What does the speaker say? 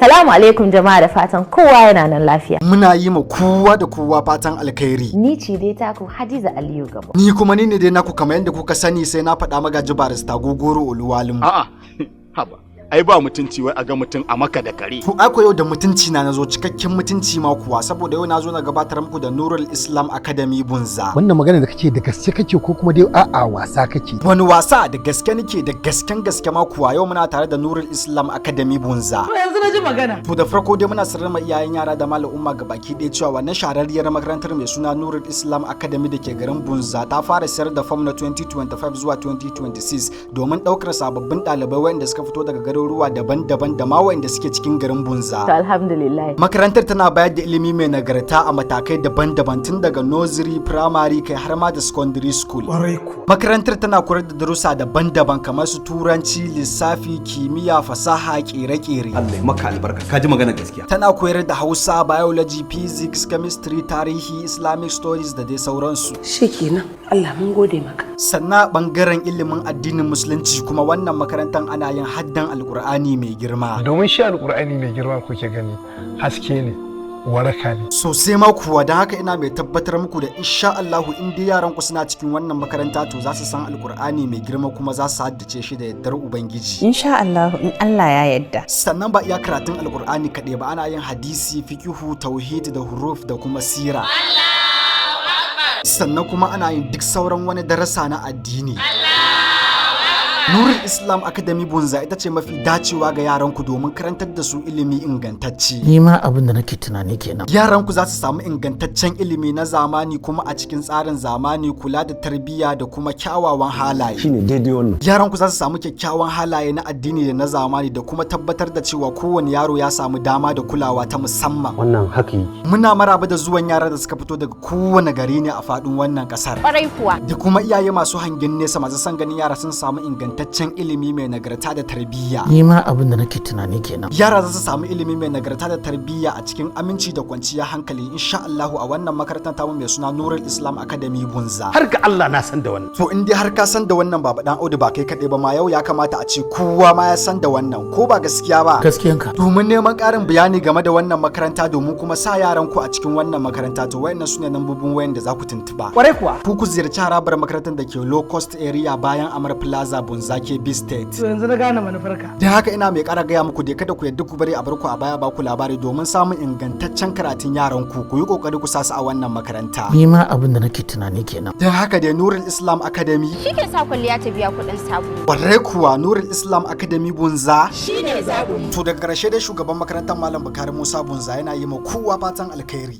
Salamu alaikum jama'a, da fatan kowa yana nan lafiya. Muna yi ma kowa da kowa fatan alkhairi. Ni ce dai taku Hadiza Aliyu Gabo. Ni kuma ni ne dai naku, kamar yadda kuka sani, sai na faɗa, Magaji Barista Gogoro Oluwalim. A'a, haba. Ai ba mutunci wai a ga mutum a maka da kare. To ai yau da mutunci na nazo, cikakken mutunci ma kuwa, saboda yau nazo na gabatar muku da Nurul Islam Academy Bunza. Wannan magana da kake, da gaske kake ko kuma dai a'a wasa kake? Wani wasa? Da gaske nake, da gasken gaske ma kuwa. Yau muna tare da Nurul Islam Academy Bunza. To yanzu na ji magana. To da farko dai muna sanar ma iyayen yara da malam umma gabaki ɗaya cewa wannan shahararriyar makarantar mai suna Nurul Islam Academy da ke garin Bunza ta fara sayar da fam na 2025 zuwa 2026 domin ɗaukar sababbin ɗalibai waɗanda suka fito daga garuruwa daban-daban da ma waɗanda suke cikin garin Bunza. To alhamdulillah. Makarantar tana bayar da ilimi mai nagarta a matakai daban-daban, tun daga nursery, primary, kai har ma da secondary school. Makarantar tana koyar da darussa daban-daban kamar su Turanci, lissafi, kimiyya, fasaha, kere-kere. Allah ya maka albarka, ka ji magana gaskiya. Tana koyar da Hausa, biology, physics, chemistry, tarihi, Islamic studies da dai sauransu. Shikenan, Allah mun gode maka. Sannan bangaren ilimin addinin Musulunci kuma, wannan makarantar ana yin haddan Alkur'ani mai girma. Domin shi Alkur'ani mai girma kuke gani haske ne, waraka ne. Sosai ma kuwa. Don haka ina mai tabbatar muku da insha Allahu, in dai yaran ku suna cikin wannan makaranta, to za su san Alkur'ani mai girma kuma za su haddace shi da yardar Ubangiji. Insha Allah, in Allah ya yarda. Sannan ba iya karatun Alkur'ani kaɗai ba, ana yin hadisi, fikihu, tauhid da huruf da kuma sira. Sannan kuma ana yin duk sauran wani darasa na addini. Nurul Islam Academy Bunza ita ce mafi dacewa ga yaranku domin karantar da su ilimi ingantacce. Ni ma abin da nake tunani kenan. Yaranku za su samu ingantaccen ilimi na zamani kuma a cikin tsarin zamani, kula da tarbiyya da kuma kyawawan halaye. Shine daidai wannan. Yaranku za su samu kyakkyawan halaye na addini da na zamani, da kuma tabbatar da cewa kowane yaro ya samu dama da kulawa ta musamman. Wannan haka yake. Muna maraba da zuwan yara da suka fito daga kowane gari ne a faɗin wannan ƙasar. Kwarai kuwa. Da kuma iyaye masu hangen nesa, masu son ganin yara sun samu ingantaccen ilimi mai nagarta da tarbiyya. Ni ma abin da nake tunani kenan. Yara za su samu ilimi mai nagarta da tarbiyya a cikin aminci da kwanciyar hankali insha Allahu a wannan makarantar tamu mai suna Nurul Islam Academy Bunza. Har ga Allah na san da wannan. To in dai har ka san da wannan, Baba Dan Audu, ba kai kaɗai ba ma, yau ya kamata a ce kowa ma ya san da wannan, ko ba gaskiya ba? Gaskiyanka. Domin neman ƙarin bayani game da wannan makaranta, domin kuma sa yaran ku a cikin wannan makaranta, to wayannan sune lambobin wayan da za ku tuntuba. Kwarai kuwa. Ku ziyarci harabar makarantar da ke Low Cost Area, bayan Amar Plaza, Bunza, Kebbi State. To yanzu na gane manufarka. Don haka ina mai ƙara gaya muku dai, kada ku yadda ku bari a barku a baya ba ku labari. Domin samun ingantaccen karatun yaran ku, ku yi kokari ku sa su a wannan makaranta. Ni ma abin da nake tunani kenan. Don haka dai Nurul Islam Academy Shi ke sa kwalliya ta biya kuɗin sabulu. Kwarai kuwa, Nurul Islam Academy Bunza shine zaɓin. To daga ƙarshe dai, shugaban makarantar, Malam Bukari Musa Bunza, yana yi ma kowa fatan alkhairi.